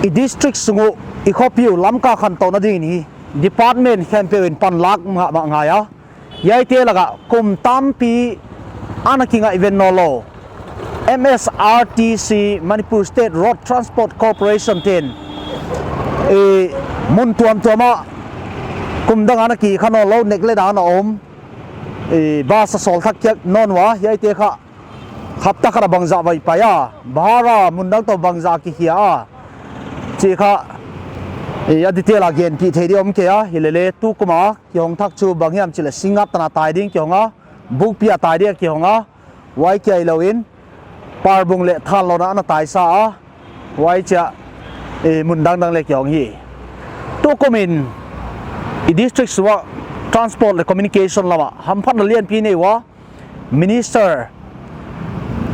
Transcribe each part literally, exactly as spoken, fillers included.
I district sung uh, i khopi uh Lamka khantouhna dingin hi department khempeuh in panlak mahmah ngai a. Hiaite laka kum tampi ana kingaihven nawnlou M S R T C, Manipur State Road Transport Corporation te'n, eh, mun tuamtuam ah kum dang ana kikha nawnlou, neglect ana om, eh, bus a sawl thak kei nawn ua, hiaite kha hapta khat a bangzah vai pai a, bhara mun dang toh bangzah kikhia a, chih kha, eh, a detail a genpih theih di om kei a, hilele tukum a kihong thak chu bang hiam chih leh Singngat tan a tai ding kihong a, Bukpi a tai ding kihong a, huai kia hilou in Parbung leh Thanlon ah ana taisa a, huai chia, eh, mun dangdang leh kihong hi. Tukum in i district sung ah transport leh communication lam ah hamphatna lianpi nei ua, Minister,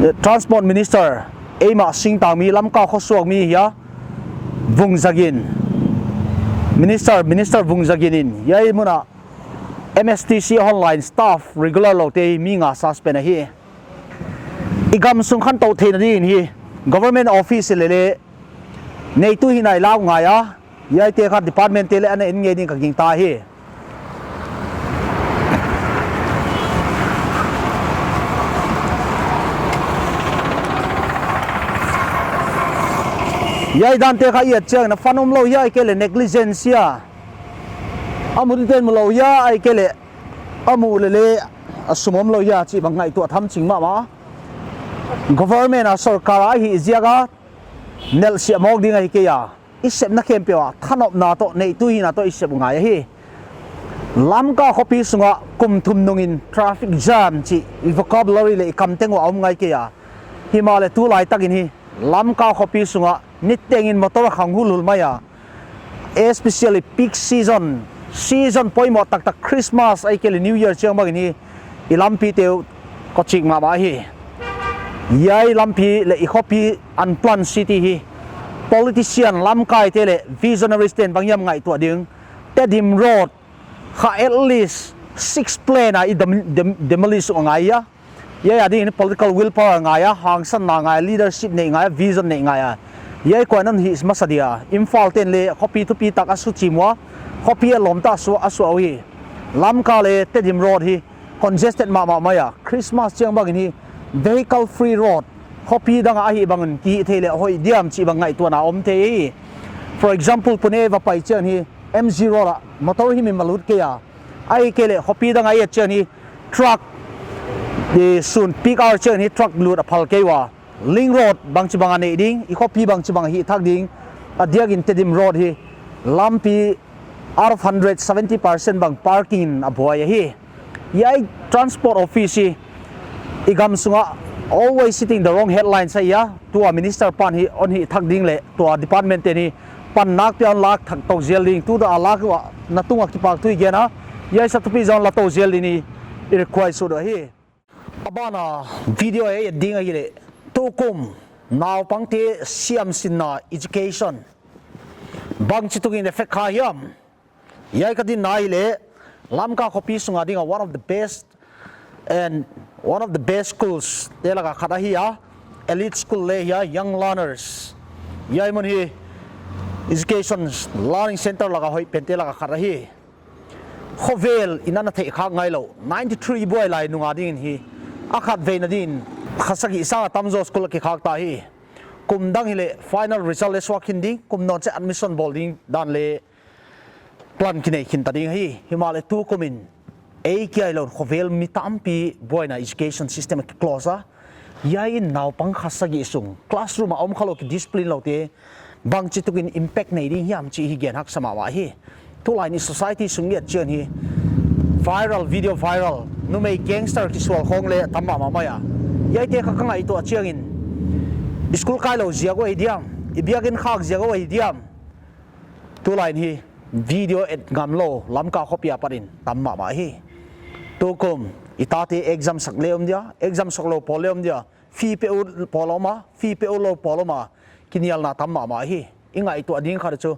eh, Transport Minister, eimah singtangmi, Lamka khosuakmi hia, Vungzagin, Minister, Minister Vungzagin in hiai mun ah M S T C hotline staff regular loute mi nga suspend ahi. I gam sung khantouh theihna dingin hi government office lele neitu hihna i lau ngai a, hiaite kha department te leh ana en ngei ding ka gingta hi. Hiai dante kha i et chiang in a phan omlou hia, ahihkeileh negligence hia, a mu dingte'n mulou hia, ahihkeileh a mu lele a sum omlou hia chih bang ngaihtuah tham ching mahmah. Government a, sorkar a hih ziak a nelhsiah mawk ding ahi kei a, i sepna khempeuh ah thanopna toh, neitu hihna toh i sep ngai ahi. Lamka khopi sung ah kum thum nung in traffic jam chih i vocabulary leh i kam teng uah a om ngai kei a, himahleh tulai tak in hi Lamka khopi sung ah niteng in motor khang hulhul mai a, especially peak season, season poimoh taktak Christmas ahihkeileh New Year chiang bang in hi i lampite uh kawchik mahmah hi. Hiai lampi leh i khopi unplanned city hi politician lamkaite leh visionaries te'n bang hiam ngaihtuah ding. Tedim Road kha at least six plan a i dem-, dem-, demolish uh ngai a. Hiai a dingin political will power ngai a, hangsanna ngai a, leadership neih ngai a, vision neih ngai a. Hiai kua'n hon hih masa dia. Imphal te'n leh khopi thupi tak a suchim ua, khopi a lawmta a suah, a suah uhi. Lamka leh Tedim Road hi congested mahmah mai a, Christmas chiang bang in hi vehicle free road, khopi dang a ahih bang in kihih theih leh hoih diam chih bang ngaihtuahna om thei hi. For example, Pune va pai chiang hi M G Road ah motor himhim a lut kei a, ahihkeileh khopi dang a i et chiang hi truck, eh, sun peak hour chiang hi truck lut a phal kei ua. Link road bangchibang a neih ding, i khopi bangchibang a hih thak ding, a diak in Tedim Road hi lampi out of hundred, seventy percent bang parking a buai ahi. Hiai transport office hi i gam sung ah always hitting the wrong headlines ahi a, tua minister pan hi hon hih thak ding leh tua department te'n hi pan nakpi a hon lak thak tou zel ding, tuta a lak uah na tung ah kipahthu i gen a, hiai sa thupi zong la tou zel ding in i request uh ahi. A ban a video i et ding ahihleh, tukum naupangte siamsinna, education, bangchituk in effect kha hiam? Hiai ka dinna ahihleh, Lamka khopi sung a ding a one of the best and one of the best schools te laka khat ahi a, elite school leh ahi a, Young Learners. Hiai mun hi education learning center laka hoih pente laka khat ahi. Khovel in ana theih khak ngailou, ninety three buai lai nung a dingin hi, a khatveina dingin kha sagih sang a tamzaw school a kikhak ta hi. Kum dang hileh final result leh suak khin ding, kum nawn chiah admission bawl ding dan leh plan kinei khin ta ding hi. Himahleh tukum in ei kia hilou in khovel mi tampi buaina education system a kiclose a. Hiai in naupang kha sagih sung classroom a om khalou ki discipline loute bangchituk in impact nei ding hiam chih hi gen haksa mahmah hi. Tulai in i society sung i et chiang hi viral, video viral, numei gangster kisual khong leh tam mahmah mai a. Hiaite kha ka ngaihtuah chiangin i school kailou ziak uh ahi diam, i biakin khak ziak uh ahi diam. Tulai in hi video et ngamlou Lamka khopi apat in tam mahmah hi. Tukum i tate exam sak leh om dia, exam sak lou pawl leh om dia, fee pe ut pawl om a, fee pe utlou pawl om a, kinialna tam mahmah hi. I ngaihtuah ding khat chu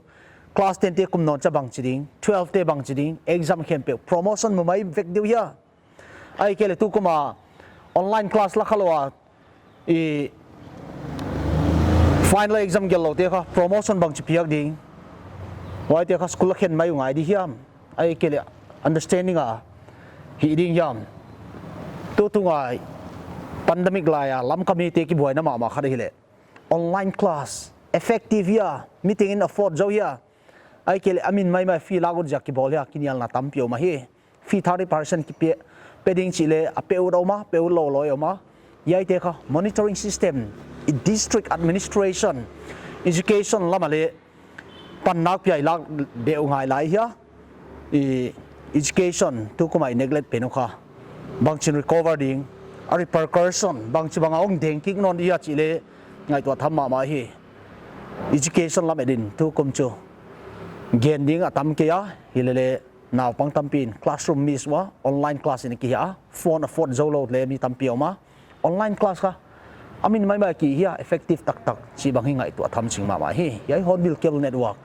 class ten te kum nawn chiah bangchi ding, twelve te bangchi ding, exam khempeuh promotion mu mai vek diu hia. Ahihkeileh tukum a online class la khalou a i final exam gelh loute kha promotion bangchi piak ding, huaite kha school a khen mai uh ngai di hiam, ahihkeileh understanding a hih ding hiam. Tutung a pandemic lai a Lamka mite kibuaina mahmah khat hileh online class effective hia, mi tengin afford zou hia, ahihkeileh a min maimai fee lak ut ziak kibawl hia, kinialna tampi om ahi. Fee thirty percent kipe, pe ding chih leh a pe ut om a, pe utlou loi om a. Hiaite kha monitoring system, i district administration, education lam a leh pan nakpi a i lak deuh ngai lai hia. I education tukum a i neglect pen uh kha bangchin recover ding, a repercussion bangchi bang a hong deng kik nawn di hia chih leh ngaihtuah tham mahmah hi. Education lam et in tukum chu gen ding a tam kei a, hileleh naupang tampi in classroom miss ua, online class in kihia, phone afford zoulou leh mi tampi om a. Online class kha a min maimai kihia, effective taktak chih bang hi ngaihtuah tham ching mahmah hi. Hiai Hornbill Cable Network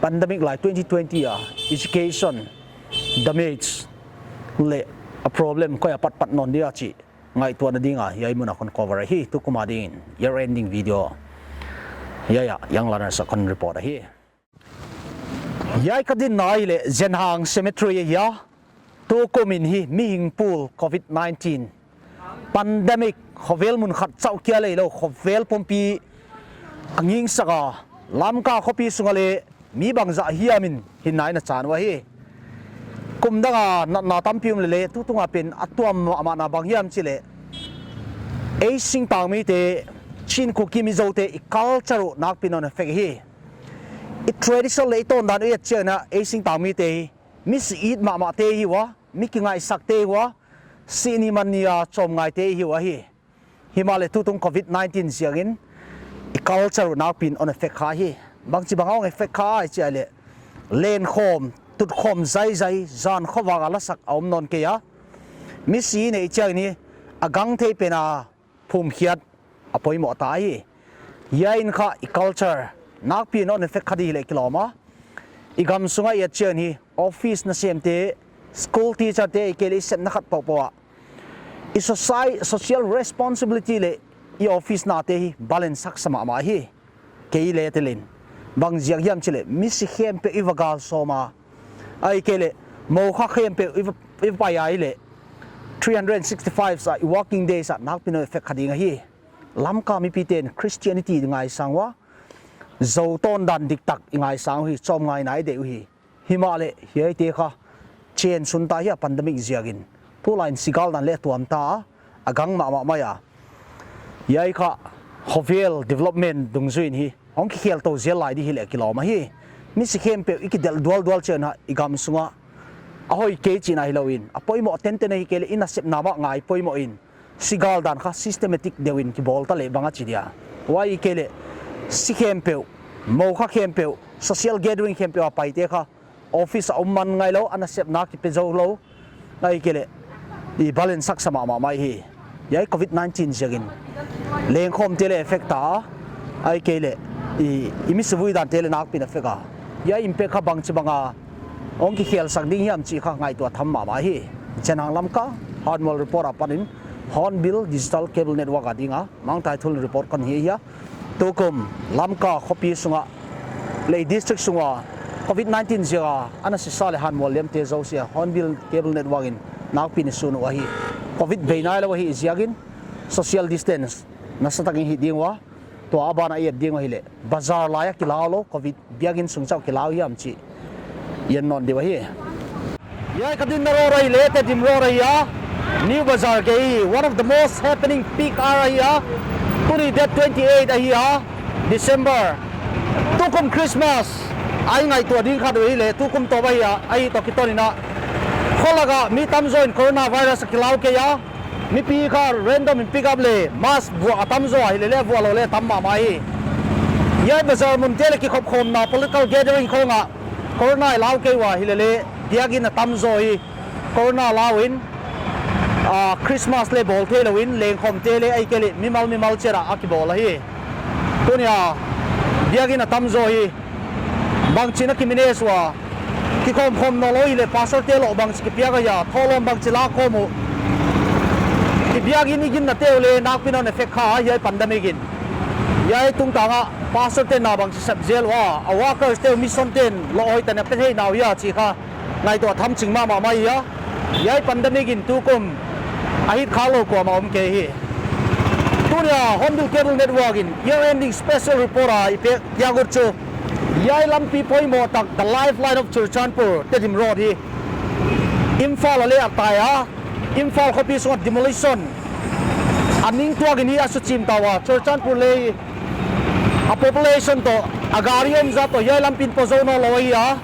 pandemic lai twenty twenty a education damage leh a problem koi a patpat nawn dia chih ngaihtuahna ding a hiai mun a kon cover ahi. Tukum a ding year ending video hiai a Young Learners a kon report ahi. Hiai ka dinna hileh Zenhang Cemetery ahia. Tukum in hi mihing pul covid nineteen pandemic khovel mun khat chauh kia leilou khovel pumpi a ngingsak a, Lamka khopi sung a leh mi bangzah hiam in hinna i na chan uh ahi. Kum dang a natna tampi om leleh tutung a pen a tuam mahmahna bang hiam chih leh ei singtang mite, Chin, Kuki, Mizote i culture uh nakpi in hon affect hi. I tradition leh i tawndan uh i et chiangin ei singtang mite hi mi si it mahmahte hi ua, mi kingaihsakte hi ua, sih ni man ni a chawm ngaite hi ua hi. Himahleh tutung covid nineteen ziakin i culture uh nakpi in hon affect kha hi. Bangchi bang a hong affect kha ahia chih leh lenkhawm, tutkhawm zaizai, zan khovak a lasak a om nawn kei a. Mi si i neih chiangin hi a gangthei pen a phumkhiat a poimoh ta hi. Hiai in kha i culture nakpi in hon affect kha di hileh kilawm a. I gam sung a i et chiangin hi office nasemte, school teacher te, ahihkeileh i sepna khat pohpoh a i soci- social responsibility leh i office nate hi balance haksa mahmah hi. Kei leh tel in bang ziak hiam chih leh mi si khempeuh i va gal sawm a, ahihkeileh mou kha khempeuh i va, i va pai a hileh three hundred sixty five sa i working days a nakpi in affect kha ding ahi. Lamka mipite'n Christianity i ngaisang ua, Zo tawndan diktak i ngaisang uhi, chawm ngaina i deih uhi. Himahleh hiaite kha change sunta hi a pandemic ziakin. Tulai in sigal dan leh tuam ta a, a gang mahmah mai a. Hiai kha khovel development dungzui in hi hong kikhel tou zel lai di hileh kilawm ahi. Mi si khempeuh i kidelh dualdual chiangin i gam sung a a hoih kei chihna hilou in, a poimoh tenten ahihkeileh i nasepna mah ngai poimoh in sigal dan kha systematic deuh in kibawl ta leh bang a chi dia. Huai ahihkeileh si khempeuh, mou kha khempeuh, social gathering khempeuh a paite kha office a om man ngailou, a nasepna kipe zoulou, ahihkeileh i balance haksa mahmah mai hi. Hiai covid nineteen ziakin lenkhawmte leh affect ta a, ahihkeileh i, i mi sivui dante leh nakpi in affect a. Hiai impact kha bangchi bang a hong kikhelsak ding hiam chih kha ngaihtuah tham mahmah hi. Zenhang Lamka, Hanmual report apan in, Hornbill Digital Cable Network a ding a Mangthai Thul report kon hi ahi a. Tukum Lamka khopi sung a leh district sung a covid nineteen ziak a ana sisa leh hanmual liamte zosia Hornbill Cable Network in nakpi in i sun uh ahi. Covid bei nailou ahih ziakin social distance nasatak in hih ding ua, tua a ban a i et ding uh ahihleh bazar lai a kilau lou, covid biakin sung chauh kilau hiam chih i en nawn di uh ahi. Hiai ka dinna road ahihleh Tedim road ahi a. New Bazar gei, one of the most happening peak hour ahi a. Tuni date twenty eight ahi a, December. Tukum Christmas a i ngaihtuah ding khat uh hileh, tukum tawp ahi a, ahi toh kiton in a, kho lak ah mi tamzaw in coronavirus a kilau kei a. Mipi kha random in pick up leh, mask vuah a tamzaw a, hilele vuah lou leh tam mahmah hi. Hiai bazar munte leh kikhop khawmna political gathering khawng ah corona i lau kei ua, hilele biakinn a tamzaw hi corona lau in, ah, Christmas leh bawl theilou in, lengkhawmte leh ahihkeileh mimal mimal chiat a kibawl ahi. Tuni a biakinn a tamzaw hi bangchin a kimanage ua, kikhawm khawm nawnlou hileh pastor te leh bangchi kipiak ahia, thawlawm bangchi la khawm uh. I biakinn i ginnate uh leh nakpi in a effect kha a, hiai pandemic in. Hiai tungtang ah pastor te'n na bangchi sep zel ua, a workers te uh mission te'n lou hoihtak in a pe thei na uh hia chih kha ngaihtuah tham ching mahmah mai hia. Hiai pandemic in tukum a hit khalou kuamah om kei hi. Tuni a Hornbill Cable Network in year ending special report a i piak, piak ut chu, hiai lampi poimoh tak, the lifeline of Churachandpur, Tedim Road hi Imphal a leh a tai a, Imphal khopi sung ah demolition a ning tuak in hi a suchim ta ua, Churachandpur leh a population toh, a gari om zat toh hiai lampi in pawtzou nawnlou ahi a.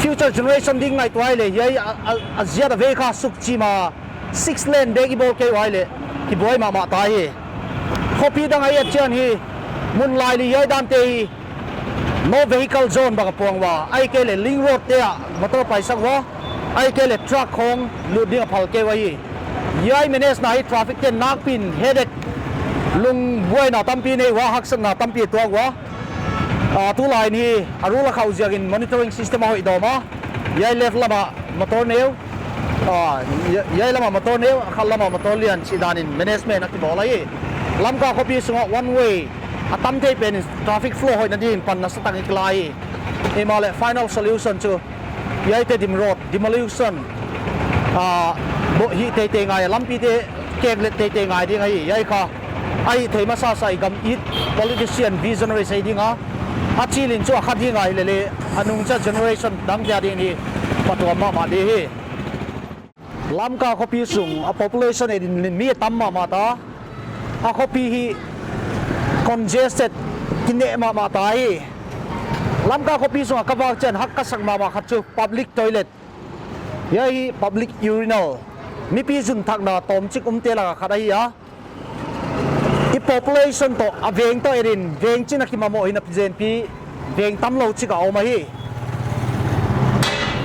Future generation ding ngaihtuah leh hiai a, a, a ziat a vei kha sukchim a, six lane bek i bawl kei ua leh kibuai mahmah ta hi. Khopi dang ah i et chiang hi, mun lai li hiai dante hi no vehicle zone bang a puang ua, ahihkeileh link road te ah motor paisak ua, ahihkeileh truck khawng lut ding a phal kei ua hi. Hiai manage na hi traffic te'n nakpi in headache, lungbuaina tampi nei ua, haksatna tampi tuak ua. Ah, tulai in hi a rul a khauh ziak in monitoring system a hoihdawm a. Hiai left lam ah motor neu, ah, hiai, hiai lam ah motor neu, khat lam ah motor lian chih dan in management a kibawl ahi. Lamka khopi sung ah one way a tam thei pen in traffic flow hoihna ding in pan nasatak in kila hi. Himahleh final solution chu hiai Tedim Road demolition, ah, boh hi teitei ngai, lampite kek let teitei ngai ding ahi. Hiai kha a hihtheih masasa i gam it politician visionary sei ding a, a chil in chu a khat hi ngai lele, a nungcha generation dangte a ding in hi phatuam mahmah ding hi. Lamka khopi sung a population et in mi tam mahmah ta, a khopi hi congested kineh mahmah ta hi. Lamka khopi sung a ka vak chiang in hak ka sak mahmah khat chu public toilet. Hiai hi public urinal, mipi zun thakna tawmchik umte lak a khat ahi a. I population toh a veng toh et in veng chin a kimamawh hi napi zen pi veng tamlou chik a om ahi.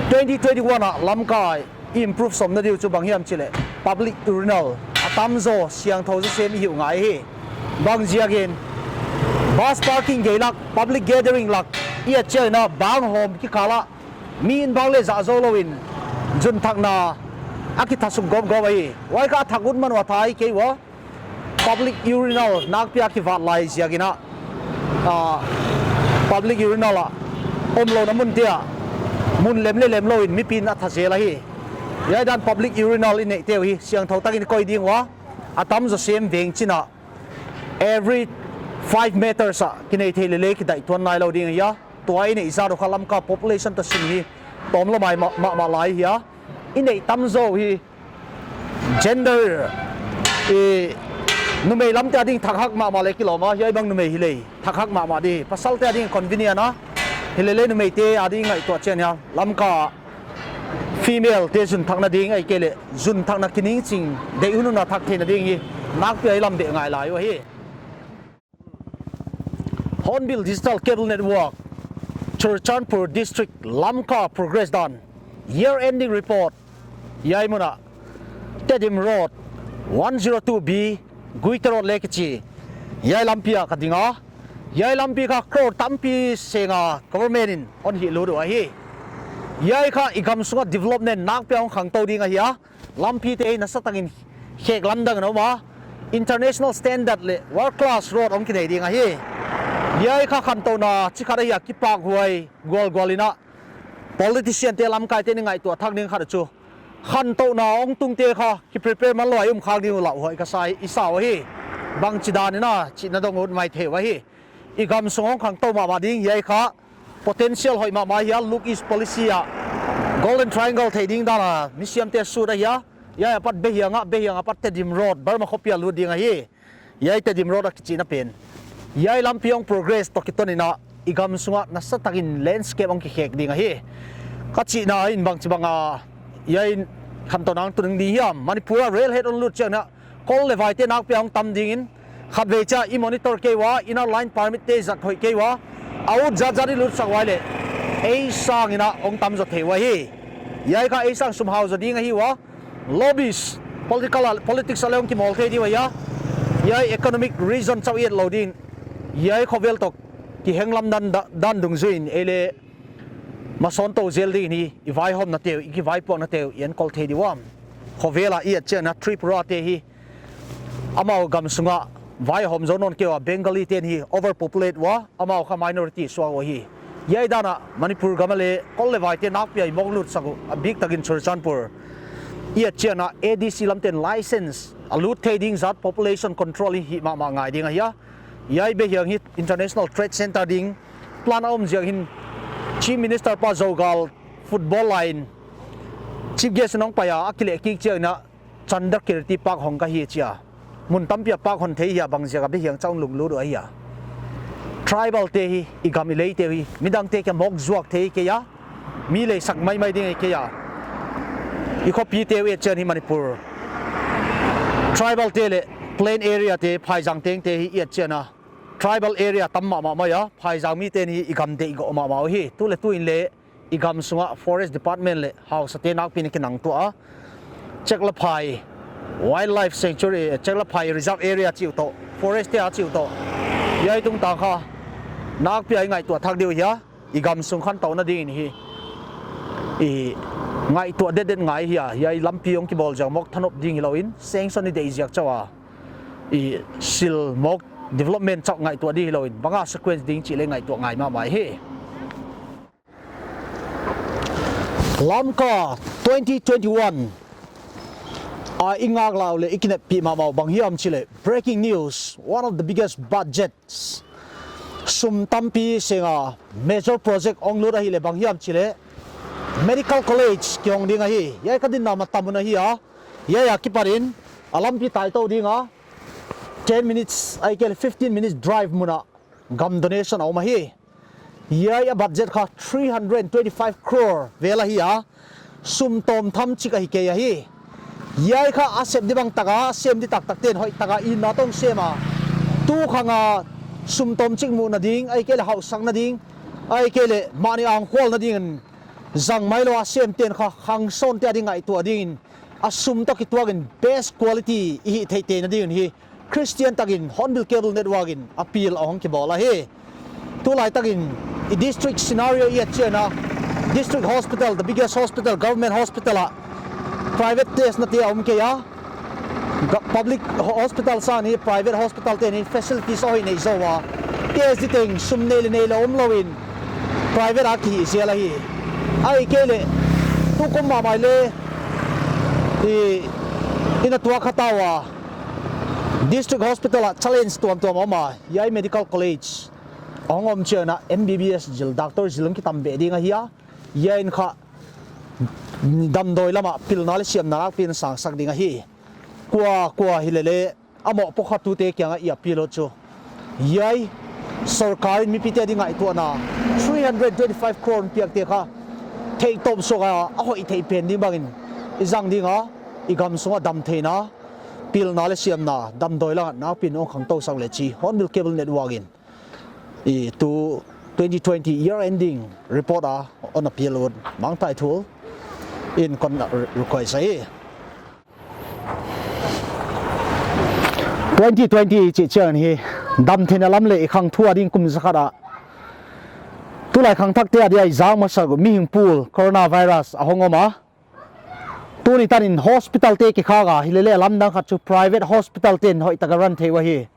Twenty twenty-one ah Lamka i improve sawmna diu chu bang hiam chih leh public urinal a tamzaw siangthou zaw sem i hih uh ngai hi. Bang ziakin, bus parking gei lak, public gathering lak, i et chiang in a bang hawm kikal ah mi in bang leh zah zou lou in zun thakna a kithasuk gawpgawp ahi. Huai kha a thak ut man ua thei kei ua. Public urinal nakpi a kivat lai ziakin a, ah, public urinal a omlouhna munte ah mun lem leh lem lou in mipi in a tha zel ahi. Hiai dan public urinal i neihte uh hi siangthou takin koih ding ua. A tamzaw sem veng chin a every five meters ah kinei thei lele kidaih tuan nailou ding ahi a. Tua i neih zat uh kha Lamka population toh sim hi tawm lou mai mah, mahmah lai hi a. I neih tamzaw uh hi gender, i, numei lamte a ding thak hak mahmah leh kilawm a, hiai bang numei hi leh thak hak mahmah di. Pasalte a ding convenient a, hilele numeite a ding ngaihtuah chiang in a Lamka female te zun thakna ding ahihkeileh zun thakna kining ching deih hunhun a thak theihna ding hi nakpi a i lam beh ngai lai uh ahi. Hornbill Digital Cable Network, Churachandpur District Lamka Progress dan, Year Ending Report. Hiai mun ah Tedim Road, one zero two B, Guite Road leh kichi, hiai lampi ah ka ding a. Hiai lampi kha crore tampi seng a government in hon hihlut uh ahi. Hiai kha i gam sung a development nakpi a hong khangtou ding ahi a. Lampite hi nasa takin khek lamdang in a om a, international standard leh world class road hong kinei ding ahi. Hiai kha khantouhna chi khat ahi a, kipahhuai gualgual in a, politician te lamkaite in i ngaihtuah thak ding khat chu, khantouhna hong tungte kha ki prepare man lou a i um khak ding uh lauhuai ka sa, i sa uh ahi. Bangchidan in a chihna dong ut mai thei uh ahi. I gam sung hong khangtou mahmah ding hiai kha potential hoih mahmah ahi a, Look East Policy ah Golden Triangle theih ding dan a mi siamte sut ahi a. Hiai apat Behiang ah, Behiang apat Tedim Road, Burma khopi a lut ding ahi. Hiai Tedim Road a kichihna pen. Hiai lampi hong progress toh kiton in a, i gam sung a nasatakin landscape hong kikhek ding ahi. Ka chihna in bangchibang a, hiai in khantoh nang tu ding di hiam. Manipur a railhead hong lut chiang in a, kol leh vaite nakpi a hong tam ding in, khatvei chiang i monitor kei ua, inner line permit te zat hoih kei ua, a ut zatzat i lutsak uai leh, ei sang in a hong tam zaw thei ua hi. Hiai kha ei sang sum hau zaw ding ahi ua. Lobbies, political, politics a leh hong kimawl thei di ua hia. Hiai economic reason chauh i et lou ding. Hiai khovel toh kiheng lamdang da-, dan dungzui in ei leh masawn tou zel ding hi, i vaihawmnate uh, i kivaipuaknate uh, i enkol thei di uam. Khovel a i et chiang in a Tripura te hi, amau gam sung a vaihawm zou nawn kei ua, Bengali te'n hi overpopulate ua, amau kha minority suak uh hi. Hiai dan a Manipur gam a leh kol leh vaite nakpi a i mawk lutsak uh, a biktakin Churachandpur. I et chiang in a A D C lam te'n license a lut thei ding zat population control hi hih mahmah ngai ding ahi a. Hiai Behiang hi International Trade Center ding plan a om ziak in Chief Minister pa Zogal football line Chief Guest in hong pai a, a kileh kik chiang in a Chandrakirti Park hong ka hi chi a. Mun tampi a park hon thei hi a, bang ziak a Behiang chauh lunglut uh ahi a. Tribal te hi, i gam i lei te hi, midang te kia mawk zuak thei kei a. Mi lei sak maimai ding ahi kei a. I khopi te uh et chiang hi Manipur. Tribal te leh plain area te, phaizang teng te hi i et chiang a. Tribal area tam mahmah mai a, phaizang mi te'n hi i gam deih gawp mahmah uh hi. Tu leh tu in leh i gam sung a Forest Department leh hausa te nakpi in a kinang tuah a. Cheklaphai Wildlife Sanctuary, Cheklaphai Reserve Area chih uh toh, Forest te a chih uh toh. Hiai tungtang kha nakpi a i ngaihtuah thak di uh hia, i gam sung khantouhna ding in hi. I ngaihtuah detdet ngai hi a, hiai lampi hong kibawl ziak mawk thanop ding hilou in, sanction i deih ziak chauh a. I sil mawk development chauh ngaihtuah di hilou in, bang a sequence ding chih leh ngaihtuah ngai mahmah hi. Lamka twenty twenty-one a i ngaklah uh leh i kineppih mahmah uh bang hiam chih leh, breaking news, one of the biggest budgets. Sum tampi seng a major project hong lut ahi leh bang hiam chih leh, Medical College kihong ding ahi. Hiai ka dinna ma tam un ahi a. Hiai a kipan in a lampi tai tou ding a, ten minutes, ahihkeileh fifteen minutes drive mun a gam donation a om ahi. Hiai a budget kha three hundred twenty-five crore vel ahi a, sum tawm tham chik ahi kei ahi. Hiai kha a sep di bang tak a, a sem di taktak te'n hoih tak a i na tong sem a. Tu khang a sum tawm chik muhna ding, ahihkeileh hauhsakna ding, ahihkeileh mahni angkhualna ding in zang mai lou a sem te'n kha khangsawn te a ding ngaihtuah ding in a sum toh kituak in best quality i hih theih theihna ding in hi Christian takin Hornbill Cable Network in appeal a hong kibawl ahi. Tulai takin i district scenario i et chiang a, district hospital, the biggest hospital, government hospital a private test na te a om kei a. Ga-, public ho-, hospital sang in private hospital te'n facilities a hoih nei zaw a. Test di teng sum nei leh nei lou om lou in private a kihih zel ahi. Ahihkeileh tukum mahmah leh i, i na tuak kha ta ua. District hospital a challenge tuamtuam a om a. Hiai medical college a hong om chiang in a M B B S zil, doctor zil hong kitam beh ding ahi a. Hiai in kha damdawi lam a pilna leh siamna nakpi in sangsak ding ahi. Kua, kua hi leh leh a mohpuak kha tute kiang a i appeal uh chu, hiai sorkar in mipite a ding ngaihtuahna three hundred twenty-five crore piak te kha theihtawp suak a, a hoih theih pen ding bang in i zang ding a, i gam sung a damtheihna, pilna leh siamna, damdawi lam a nakpi in hong khangtou sak leh chi Hornbill Cable Network in i tu twenty twenty year ending report a hon appeal uh mangthai thu in kon re-, request ahi. Twenty twenty chih chiang hi damtheihna lam leh i khang thu a ding kum zakhat a, tulai khangthakte a dia i zak masak uh mihing pul coronavirus a hong om a. Tuni tan in hospital te kikhak a, hi leh leh lamdang khat chu private hospital te'n hoih tak a run thei uh ahi.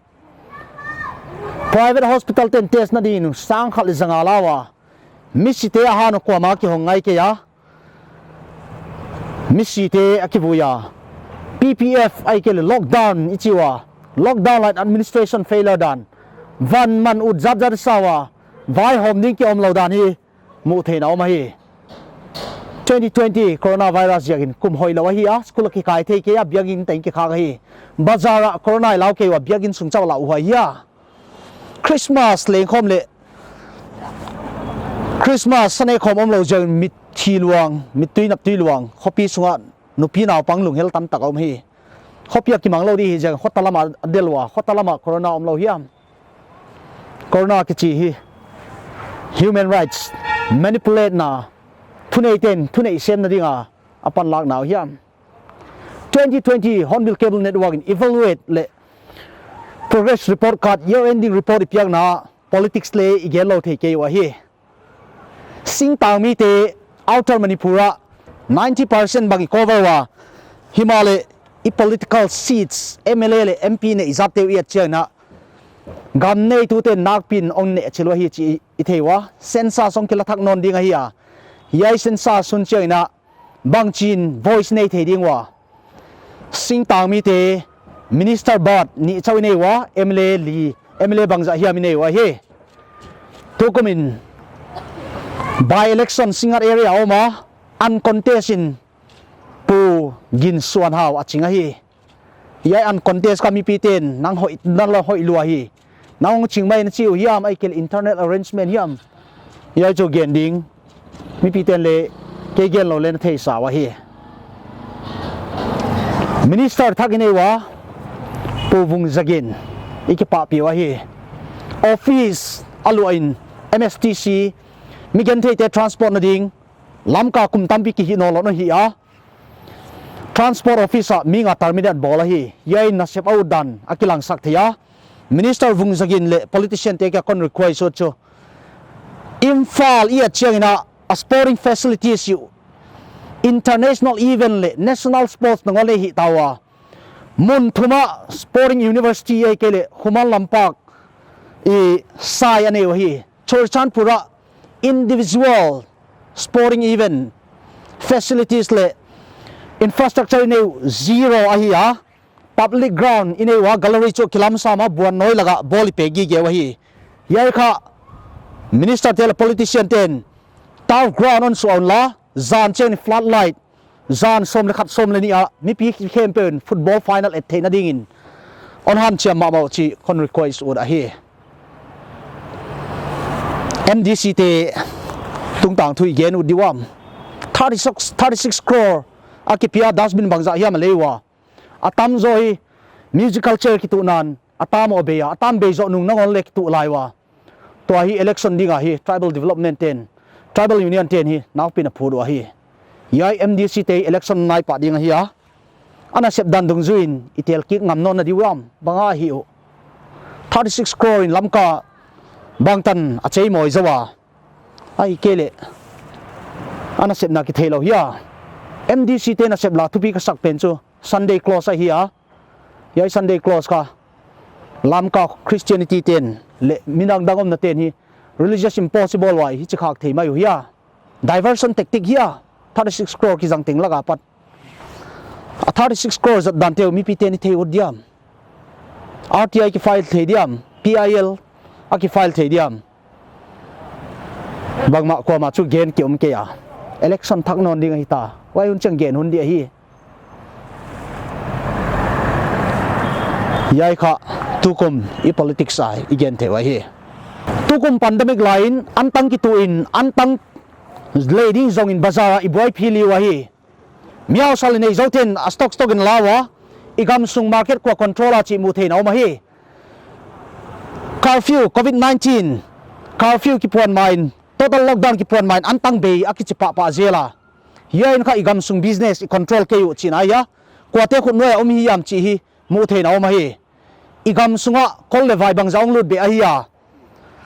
Private hospital te'n test na ding in sang khat leh za nga la ua, misite a han uh kuamah kihong ngai kei a, misite a kivui a. P P F ahihkeileh lockdown i chi ua, lockdown line administration failure dan, van man ut zatzat sa ua, vaihawm ding ki om lou dan hi muh theihna om ahi. twenty twenty coronavirus ziakin kum hoihlou ahi a, school a kikai thei kei a, biakin teng kikhak ahi. Bazar ah corona i lau kei ua, biakin sung chauh lau huai hia. Christmas lengkhawm leh Christmas sa nekhawm omlou ziakin mithi luang, mittui naptui luang, khopi sungah nupi naupang lunghel tamtak a om hi. Khopi a kimang lou di hi ziakin khota lam a del ua, khota lam ah corona omlou hiam. Corona kichi hi human rights manipulate na, thuneite'n thuneih semna ding a a panlakna uh hiam. Twenty twenty Hornbill Cable Network in evaluate leh progress report card, year ending report i piakna politics leh i gen lou thei kei ua hi. Singtang mite Outer Manipur ah ninety percent bang i cover ua, himahleh i political seats, M L A leh M P neih zatte uh i et chiangin a, gam neitute nakpi'n ong neh chil ua hi chih i thei ua. Census ong kila thak nawn ding ahi a, hiai census hun chiangin a bangchi'n voice nei thei ding ua. Singtang mite minister bat nih chauh i nei ua, M L A li, M L A bangzah hiam i nei ua hi. Tukum in by election Singngat area a om a, uncontest in Pu Ginsuanhau a ching ahi. Hiai uncontest kha mipite'n nang hoih, nang la hoih lua hi, nang hong ching mai na chi uh hiam, ahihkeileh internal arrangement hiam. Hiai chu gen ding, mipite'n leh kei gen lou leh na theisa ua hi. Minister thak i nei ua, Pu Vungzagin, i kipahpih ua hi. Office a luah in M S T C, mi gentheite transport na ding, Lamka kum tampi kihih nawnlou na hi a, transport office ah mi nga terminate bawl ahi. Hiai nasep a utdan a kilangsak thei a. Minister Vungzagin leh politician te kiang ah kon request ut chu, Imphal i et chiangin a, a sporting facilities uh, international event leh national sports nangawn leh hih ta ua. Mun thum ah sporting university ahihkeileh Khuman Lampak i sai a nei uh hi. Churachandpur ah individual sporting event facilities leh infrastructure i nei uh zero ahi a. Public ground i nei ua, gallery chu kilam sam a, buan nawi lak ah bawl i pek gige uh ahi. Hiai kha minister te leh politician te'n turf ground hon suah unla, zan chiang in floodlight, zan sawm leh khat, sawm leh nih ah mipi khempeuh in football final et theihna dingin hon hanciam mahmah uh chih kon request ut ahi. M D C te tungtang thu i gen ut di uam. Thirty-six, thirty-six crore a kipia dustbin bangzah hiam a lei ua. A tamzaw hi musical chair kituhna'n a tam uh bei a, a tam bei zoh nung nangawn leh kituh lai ua. Tua hi election ding ahi, tribal development te'n, tribal union te'n hi nakpi'n a phut uh ahi. Hiai M D C te election nai pah ding ahi a. A nasep dan dungzui in i tel kik ngam nawn na di uam, bang ahia uh. Thirty-six crore in Lamka bangtan a chei mawi zaw a. Ahihkeileh a nasepna kitheilou hia. M D C te nasep la thupi ka sak pen chu Sunday close ahi a. Hiai Sunday close kha Lamka Christianity te'n leh midang dang omna te'n hi religious impossible uai hichi khak thei mai uh hia. Diversion tactic hia. Thirty-six crore kizang teng lak apat, a thirty-six crore zat dante uh mipite'n i thei ut diam? R T I ki file thei diam? P I L a ki file thei diam? Bangmah kuamah chu gen ki om kei a. Election thak nawn ding ahi ta. Huai hun chiang gen hun di ahi. Hiai kha tukum i politics a i gen thei uh ahi. Tukum pandemic lai in antang kituh in, antang lei ding zong in bazar ah i buaipih liu ahi. Mihausal i nei zoute'n a stock stock in la ua, i gamsung market kua control a chih muh theihna om ahi. Curfew, covid nineteen curfew kipuan ma in, total lockdown kipuan ma in antang bei a kichi pahpah zel a. Hiai in kha i gamsung business i control kei uh chihna ahi a. Kuate khut nuai a om hiam chih hi muh theihna om ahi. I gamsung ah kol leh vai bangzah ong lut beh ahi a.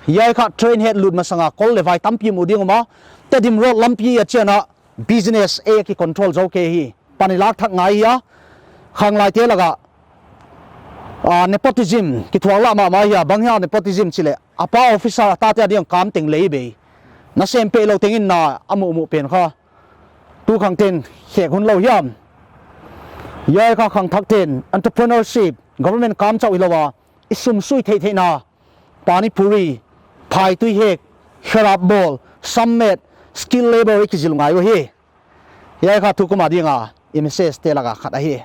Hiai kha train head lut masang a kol leh vai tampi muh ding om a. Tedim Road lampi a chiang a business a ki control zou kei hi. Pan i lak thak ngai hi a. Khanglaite lak ah, ah, nepotism kithuak lah mahmah hi a. Bang hia nepotism chih leh, a pa officer, a tate a ding kam teng lei bei. Na sem pehlou teng in na a muhmuh pen kha tu khang te'n khek hun lou hiam. Hiai kha khangthak te'n entrepreneurship, government kam chauh hilou a, i sum sui theihtheihna, pani puri, phaitui hek, kherap bawl, sammet, skilled labour i kizil ngai uh hi. Hiai kha tukum a dinga i message te laka khat ahi.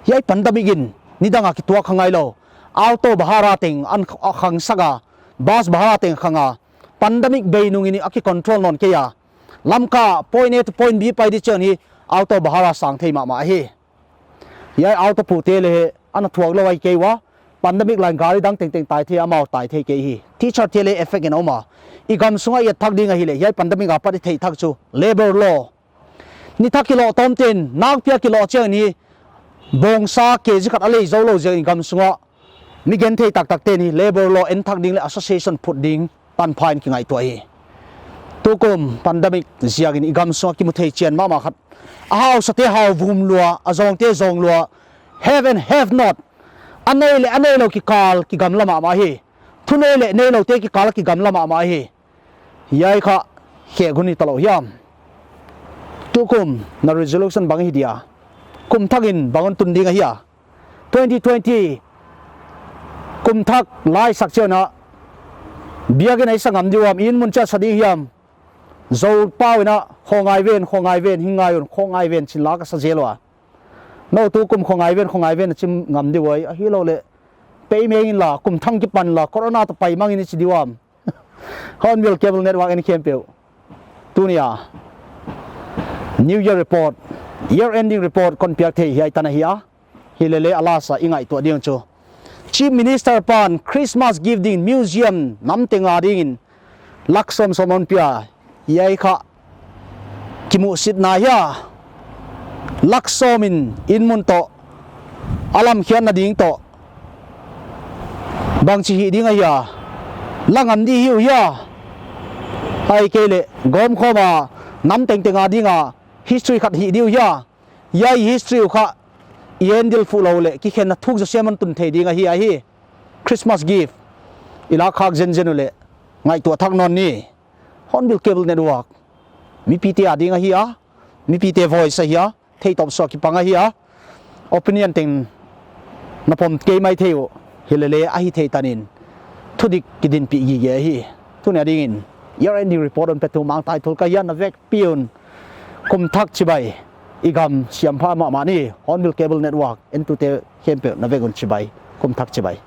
Hiai pandemic in nidang a kituak kha ngai lou, auto bhara teng a khangsak a, bus bhara teng khang a, pandemic bei nungin a kicontrol nawn kei a, Lamka point A to point B pai di chiang hi auto bhara sang thei mahmah ahi. Hiai auto pute leh ana thuak lou ahi kei ua, pandemic lai in gari dang tengteng tai thei, amau tai thei kei hi. Teacher te leh effect in a om a. I gam sunga i et thak ding ahihleh hiai pandemic apat i theih thak chu labour law. Ni thak kiloh tawm ten, nakpi a kiloh chiang in bawngsa kg khat a lei zou lou ziak in gam sunga mi genthei taktak ten labour law en thak ding leh association phut ding tanpha in kingaihtuah hi. Tukum pandemic ziakin i gam sunga kimu thei chian mahmah khat, a hausate hau vum lua, a zawngte zawng lua, have and have not, a nei leh a neilou kikal kigamla mahmah hi. Thunei leh neiloute kikal kigamla mahmah hi. Hiai kha khek hun hi talou hiam? Tukum na resolution bang hi dia? Kum thak in bang hon tun ding ahia? Twenty twenty kum thak lai sak chiang a, biakin a i sa ngam di uam, inn mun chia sa di hiam? Zou pau in a, kho ngai ven, kho ngai ven, hi ngai un, kho ngai ven chin la ka sa zel ua. Nou tukum kho ngai ven, kho ngai ven a chim ngam di uai, ahilou leh pei meng in la, kum thak kipan la, corona toh pai mang in i chi di uam? Hornbill Cable Network en khempeuh, tuni a New Year Report, Year Ending Report kon piak thei hiai tan ahi a. Himahleh a lasa i ngaihtuah ding chu, Chief Minister pan Christmas gift ding museum nam teng a dingin lak sawm sawm hon pia. Hiai kha kimuhsitna hia? Lak sawm in inn mun toh, a lamkhiatna ding toh, bangchi hih ding ahia? La ngam di hi uh hia? Ahihkeileh gawmkhawm a, nam tengteng a dinga history khat hih di uh hia? Hiai history uh kha i handle fuh lou leh kikhenna thuk zaw siam hon tun thei ding ahi, ahi. Christmas gift i lak khak zenzen uleh ngaihtuah thak nawn ni. Hornbill Cable Network, mipite a ding ahi a, mipite voice ahi a, theitawp suah kipang ahi a, opinion teng na pom kei maithei uh, himahleh ahi thei tanin thudik kidinpih gige ahi. Tuni a dingin Year Ending Report hon petu Mangtai Thul ka hi a, na vekpi un kum thak chibai, i gam siam pha mahmah ni. Hornbill Cable Network entute khempeuh na vek un chibai, kum thak chibai.